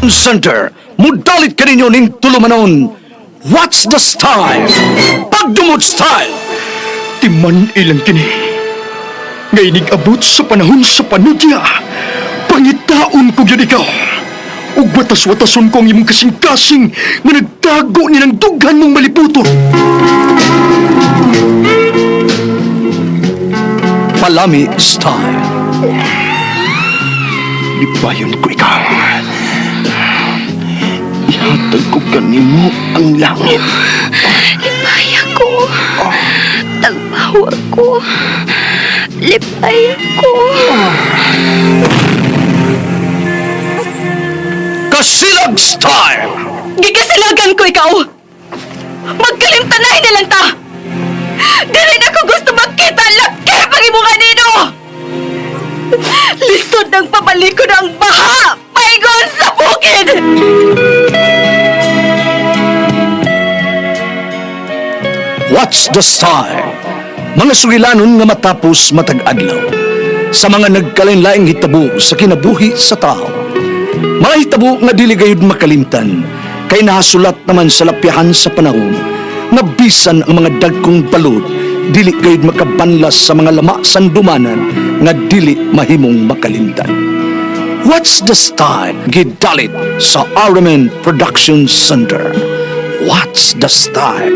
Center, mudalit kaninyo ning tulumanon. What's the style? Pagdumot style! Timan ilang kini. Nga inig-abot sa panahon sa panudya, pangitaon ko gyud ikaw. Ug watas-watason ko ang imong kasing-kasing nga nagtago ni ng dughan mong maliputon. Palami style. Libayon ko ikaw. Ihatag ko kanimo ang langit. Lipay ako. Tagbaw ako. Lipay ako. Kasilag style! Gigasilagan ko ikaw! Magkalimtanay na lang ta! Dili na ko gusto magkita ang laki pang imong kanino! Lisod ng pabalikon ang baha! Paigon sa bukid! What's the style? Mga sugilanon nga matapos matag adlaw. Sa mga nagkalain-laing hitabo sa kinabuhi sa tao. Mga hitabo nga dili gayud makalimtan kay nahasulat naman sa lapyahan sa panahon nga bisan ang mga dagkong balod dili gayud makabanlas sa mga lama sandumanan nga dili mahimong makalimtan. What's the style? Gidalit sa RMN Production Center. What's the style?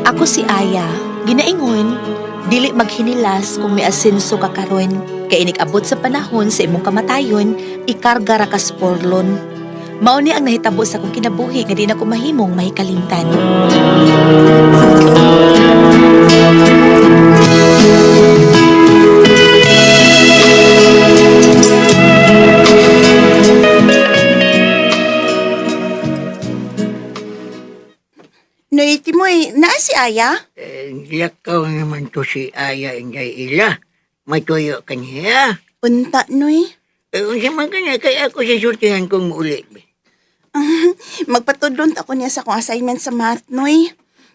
Ako si Aya. Ginaingon, dili maghinilas kung may asenso ka karon. Kay inig-abot sa panahon sa imong kamatayon, ikarga ra ka sa porlon. Mao ni ang nahitabo sa akong kinabuhi nga di na ko mahimong mahikalimtan. Noy, Timoy, naa si Aya? Eh, lakaw naman to si Aya Inday Ila. May tuyo kaniya. Unta, Noy. Eh, unsa man kanya, kay ako sa sultihan kong muuli. Magpatudlon ta ko niya sa akong assignment sa math, Noy.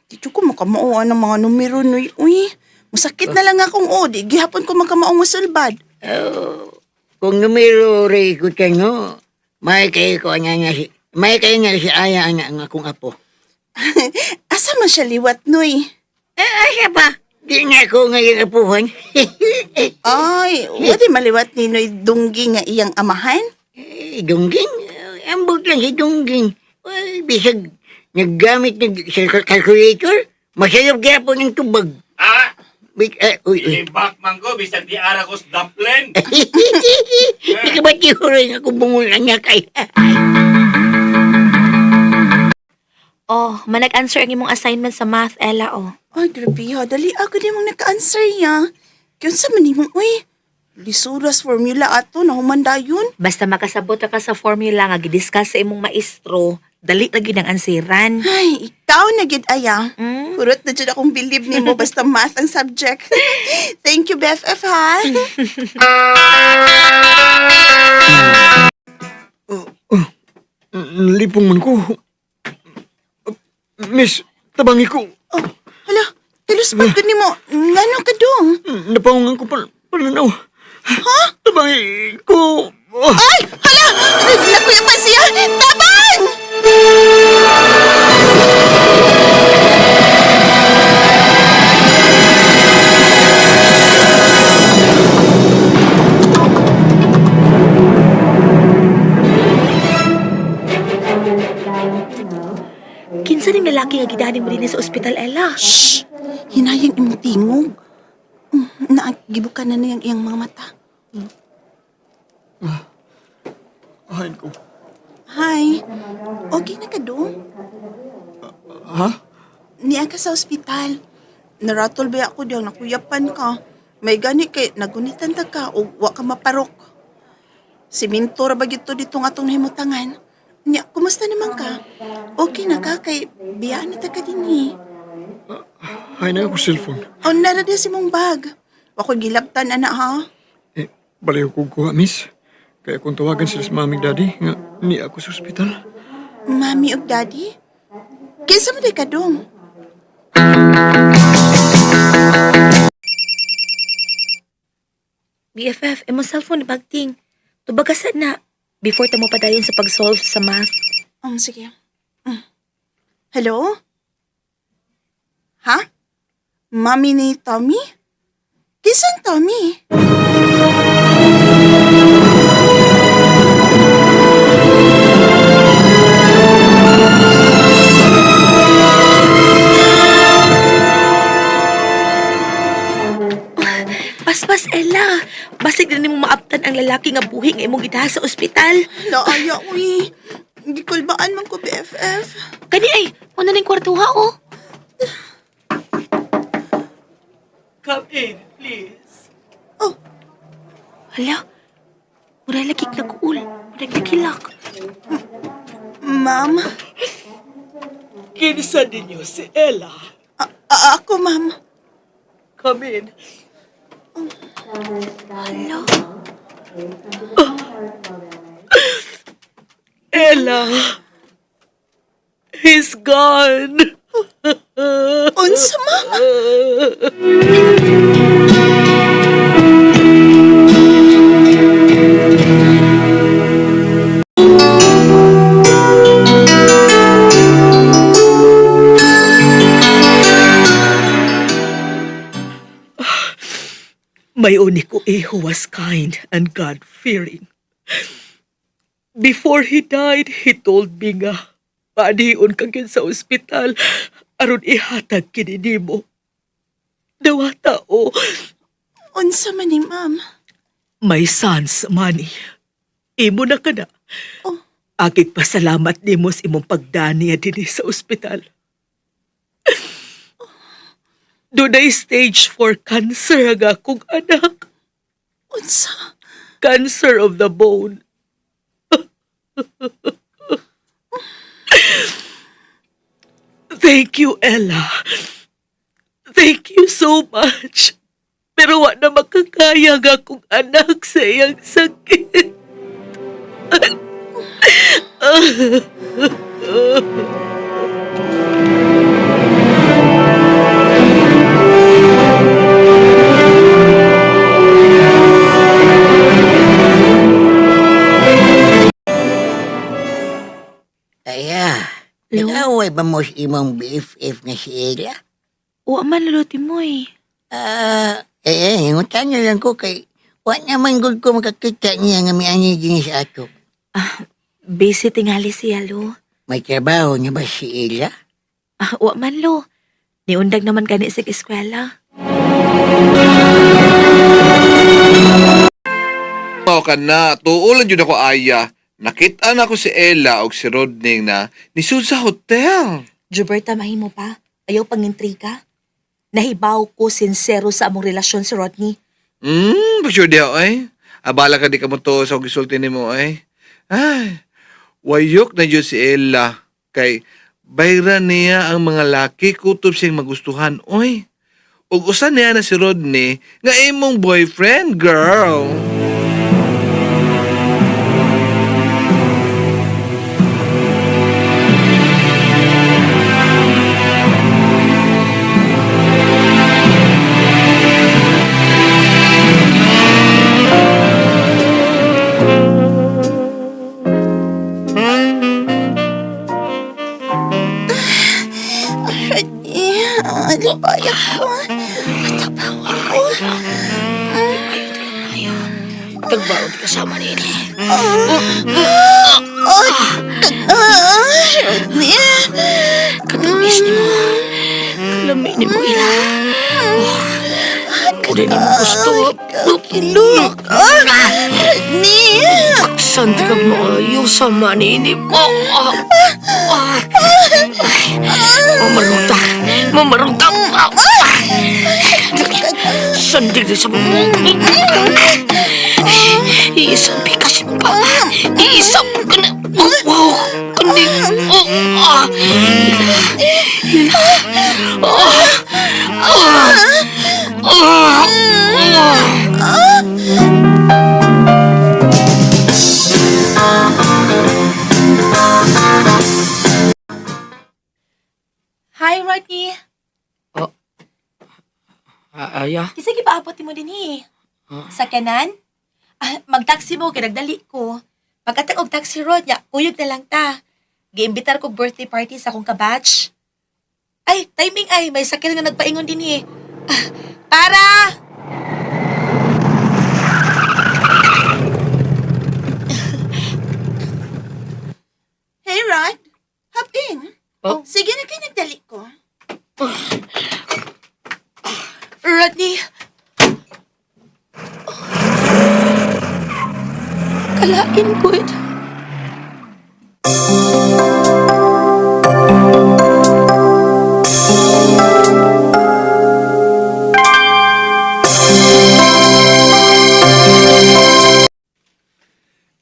Di ko makamao ang mga numero, Noy. Uy, masakit na lang akong o. Di gihapon ko makamao musulbad. Oh, kung numero rin ko no, may kayo ko anya niya si, may kayo niya si Aya anya ang akong apo. Asa man siya liwat, Noy? Eh, asa pa? Di na ako ngayon apuhan. Ay, wala maliwat ni Noy Dunggi nga iyang amahan? Eh, Dungging? Eh, ambot lang si Dungging. Ay, bisag naggamit ng sa calculator, masayop gyapon ng tubag. Ah, Eh, uy, uy. libak man ko, bisag di ara ko sa daplen. Di ka ba tihuroy nga kung bungulan niya kay? Oh, manag-answer ang imong assignment sa math, Ella, oh. Ay, grabe ha. Dali ako di mong naka-answer ya. Kaya sa man nimo, uy. Lisuras formula ato, nahuman dayon. Basta makasabot ra ka sa formula nga gidiscuss sa imong maestro, dali ra gyud ang ansiran. Ay, ikaw na gid aya. Mm. Kurot na dyan akong bilib nimo basta math ang subject. Thank you, BFF, ha? Lipong man ko. Miss, tabangi ko. Oh, hala, tiluspat ko nimo. Ngano ka dong? Napaungan ko pa pananaw. Ha? Tabangi ko. Oh. Ay, hala! Nakuya pa siya! Tabang! Kinsa ning lalaki nga gidani mo dinhi sa ospital, Ella? Shh! Hinayang imong tingog. Naagibukan na niyang iyang mga mata. Ay, ko. Hi. Okay na ka dong? Ha? Niya ka sa ospital. Naratol ba ako diyang nakuyapan ka. May gani kay nagunitan ta ka o wa ka maparok. Siminto ra ba gito dito nga atong nahimutangan? Nya, kumusta naman ka? Okay na ka kay biyaan na ta ka dinhi. Hay na ako cellphone. Oh, nara di si mong bag. Wa ko'y gilabtan, anak, ha? Eh, balayo ko kuha, miss. Kaya kung tawagan sila sa mami daddy, nga ni ako sa ospital. Mami ug daddy? Kinsa man di ka dong? BFF, imong cellphone bagting. Tubagasan na. Before ta mo padayon sa pag-solve sa math. Sige. Hello? Ha? Mami ni Tommy? Kisan Tommy? Paspas, Ella. Basig na nimo maabtan ang lalaki nga buhi nga imong gidaha sa ospital. Naaya, uy. Gikulbaan man ko, BFF. Kani ay, una ning kwartuha oh. Come in, please. Oh, Hala, mura lagi nag-uul. Mura nagkilak. ma'am. Kinsa ninyo si Ella. Ako, ma'am. Come in. Hala, Ella. He's gone. Unsa, ma'am? My unico iho was kind and God-fearing. Before he died, he told me nga, paanion ka gyud sa ospital, aron ihatag kini nimo. Dawata o Unsa man ni, ma'am? my son's money. Imo na ka na. Oh. Akig pasalamat nimo sa imong pagdaniya dinhi sa ospital. Dunay stage 4 cancer ang akong anak. Unsa? Cancer of the bone. Thank you, Ella. Thank you so much. Pero wa na makakaya ang akong anak sa iyang sakit. Aya, Lo? nag-away ba mo sa imong BFF nga si Ella? Wa man luluti mo eh. Ah, ngutan na lang ko kay wa naman gud ko makakita niya nga miani din sa ato. Ah, busy tingali siya, lo. May trabaho niya ba si Ella? Ah, wa man, lo. Niundag naman gani sa eskwela. Mao ka na, tuulan jud ako aya. Nakita na ako si Ella og si Rodney na nisud sa hotel. Juberta, mahimo pa. Ayaw pangintriga. Nahibaw ko sinsero sa among relasyon si Rodney. Sure diha ay. Abala ka di ka mo to sa gisulti nimo ay. Ay, wayok na jud si Ella kay bayra niya ang mga laki kutob siyang magustuhan oy. Ug usa niya na si Rodney nga imong boyfriend, girl. Rodney, lupay ako. Matabaw ako. Tagbaon kasama nini. Rodney. Katamis ni mo. Kalami ni mo ila. Kundi ni mo gusto. Kilok. Rodney. Saan ka maayo sama nini mo? Mamarunta. Mamarunta. Sandig sa mo. Iisang pikas mo pa. Iisang ka na. Wow. Kundi. Oh, ah. Ila. Oh. Rodney. Aya? Kinsa gipaabot nimo dinhi? Sa kanan? Ah, magtaxi mo kay nagdali ko. Pagkatag og taxi Rod, nya kuyog na lang ta. Giimbitar ko birthday party sa akong kabatch. Ay, timing ay may sakyan nga nagpaingon dinhi. Ah, para! Hey, Rod. Hop in. Oh. Sige na kay nagdali ko. Rodney. Oh. Kalain ko ito.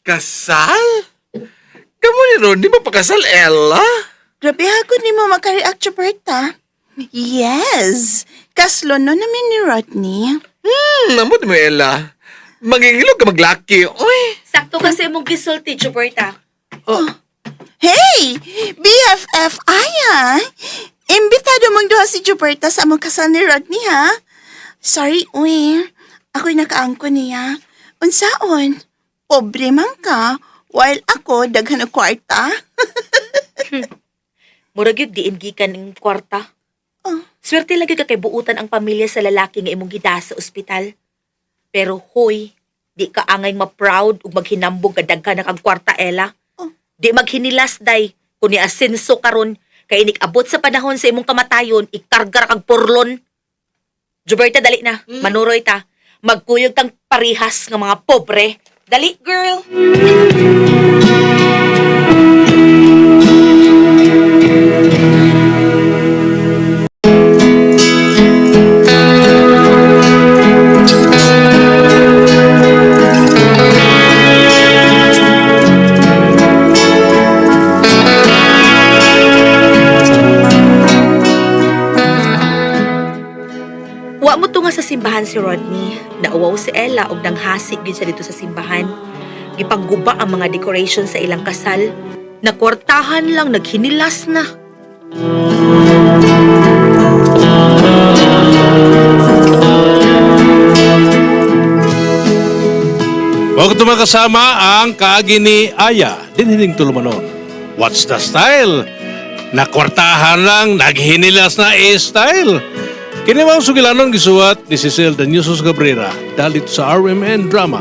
Kasal? Kamu ni Rodney mapakasal, Ella? Grabe hagod ni mo makareact, Roberta. Yes. Kaslo no namin ni Rodney. Namot mo, Ella. Magingilog ka maglaki. Uy! Sakto kasi mong gisulti, Chuberta. Hey! BFF Aya! Imbitado mong duha si Juberta sa among kasal ni Rodney, ha? Sorry, uy. Ako'y nakaangko niya. Unsaon? Pobre man ka, while ako daghan og kwarta. Murag yun, diin gikan ng kwarta. Oh. Swerte lagi ka kay buutan ang pamilya sa lalaki nga imong gida sa ospital. Pero hoy, di ka angay ma-proud ug maghinambog ka daghan na kag kwarta, Ella. Oh. Di maghinilas, day. Kung ni asenso karon kay inikabot sa panahon sa imong kamatayon, ikargar kag porlon. Juberta, dali na. Manuroy ta. Magkuyog tang parihas nga mga pobre. Dali, girl. Wa mo tunga sa simbahan si Rodney. Nauwaw si Ella og nanghasi gyud siya dito sa simbahan. Gipangguba ang mga decoration sa ilang kasal. Nakwartahan lang, naghinilas na. Huwag ito makasama ang kaagi ni Aya, dinhining tulumanon. What's the style? Nakwartahan lang, naghinilas na style. Kini mao sugilanon gisuwat ni Cecil Danyusos Cabrera dalit sa RMN Drama.